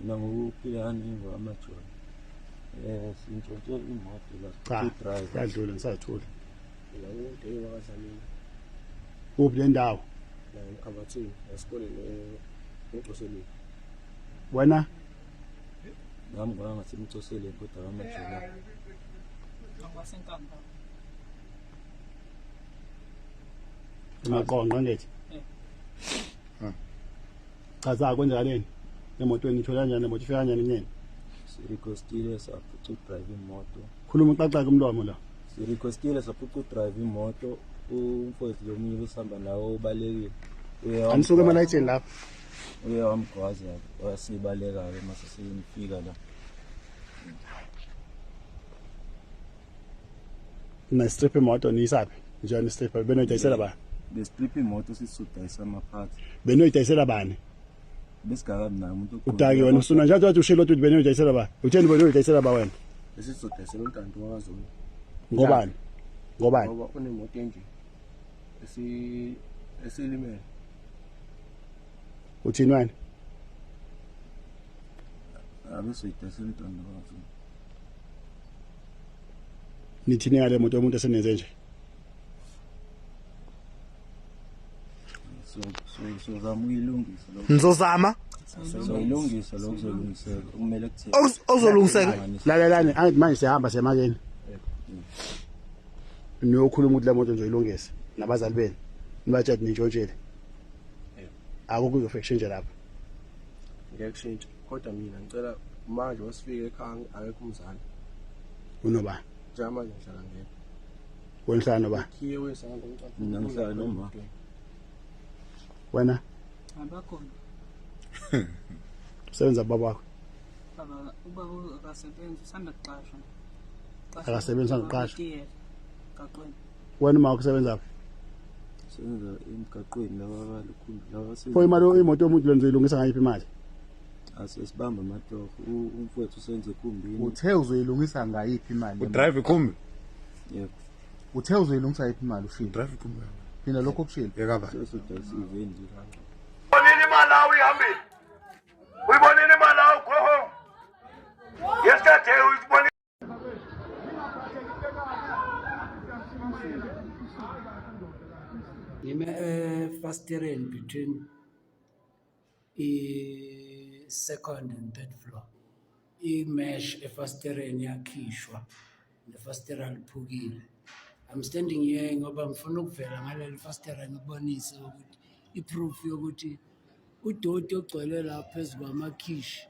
Mina ngokuphilani ngwamajoni. Sintshontshe imoto la Cha, driver. yadlula ngisathula. Mina nguDave wakaDlamini. Kuphi le ndawo? La eMkhambathini esikoleni eMcoseleni. Wena Nami ngwangasemcoseleni kodwa kwamajoni. Ngakwasenkamba. Maqonqo ngithi. Eh. Chaza kwenzakaleni? Emotweni ithola kanjani imoto ifika kanjani kunene? Sirequestile saphuca udrive imoto. Khuluma uxaxake umlomo la. Sirequestile saphuca udrive imoto. Umfowethu lo munye besihamba nawo ubalekile. Uye Anisuke emalayitheni lapha. Uye wamgwaza wasibaleka-ke mase simfika la. Na strip imoto niyisaphi? Njani strip benoyidayisela bani? Besitrip imoto sisudayisa amaphathi. Benoyidayisela bani? Besigakabi naye umuntu Udaki wena usuna njalo wathi ushilo ukuthi benoyidayisela bani? Utheni benoyidayisela ba wena? Esizodayisela uNtando wakaZulu. Ngobani? Ngobani? Ngoba unemoto enje esi esilimele. Uthini wena? Abesoyidayisela uNtando wakaZulu. Nithini ngale moto yomuntu esenenze nje? So so sozama ukuyilungisa lokho. Nizozama Soyilungisa lokho kuzolungiseka. Kumele kuthele. okuzolungiseka. Lalelani, angithi manje siyahamba siyemakeni. Niyokhuluma ukuthi le moto nizoyilungisa nabazali benu. Nibatshela ukuthi nintshontshile. Akukho kuzofika kushintshe lapha. Ngeke kushintshe. Kodwa mina ngicela manje wasifike ekhaya akekho umzali. Unobani? Njengamanje ngihlala ngedwa. Wena uhlala nobani? Khiye wesandla umntwana. Mina ngihlala noma. Wena Abakhona. usebenza baba wakho. Baba ubaba akasebenzi usanda kuqashwa. Akasebenzi, usanda kuqashwa. Gaqweni. Wena uma ukusebenza phi? Senza emgaqweni laba abalukhulu laba Pho imali imoto yomuntu lena uzoyilungisa ngayiphi imali? Asesibamba amatoho. Umfowethu usenze ekumbini. Uthe uzoyilungisa ngayiphi imali? Udrive ikhumbi? Yebo. Uthe uzoyilungisa ngayiphi imali ushilo? Drive ikhumbi. Phina lokho okushilo. Yekaba. Sesodayisa iveni nje. Uyibonile iMalawi ihambile. Uyibonile iMalawi go home. Yesterday uyibonile. Ngime efasitereni between i-second and third floor. I-mesh efasitereni yakhishwa nefasitela liphukile. I'm standing here ngoba ngifuna ukuvela ngaleli fasitela ngikubonise ukuthi i-proof yokuthi udoti ogcwele la phezu kwamakhishi.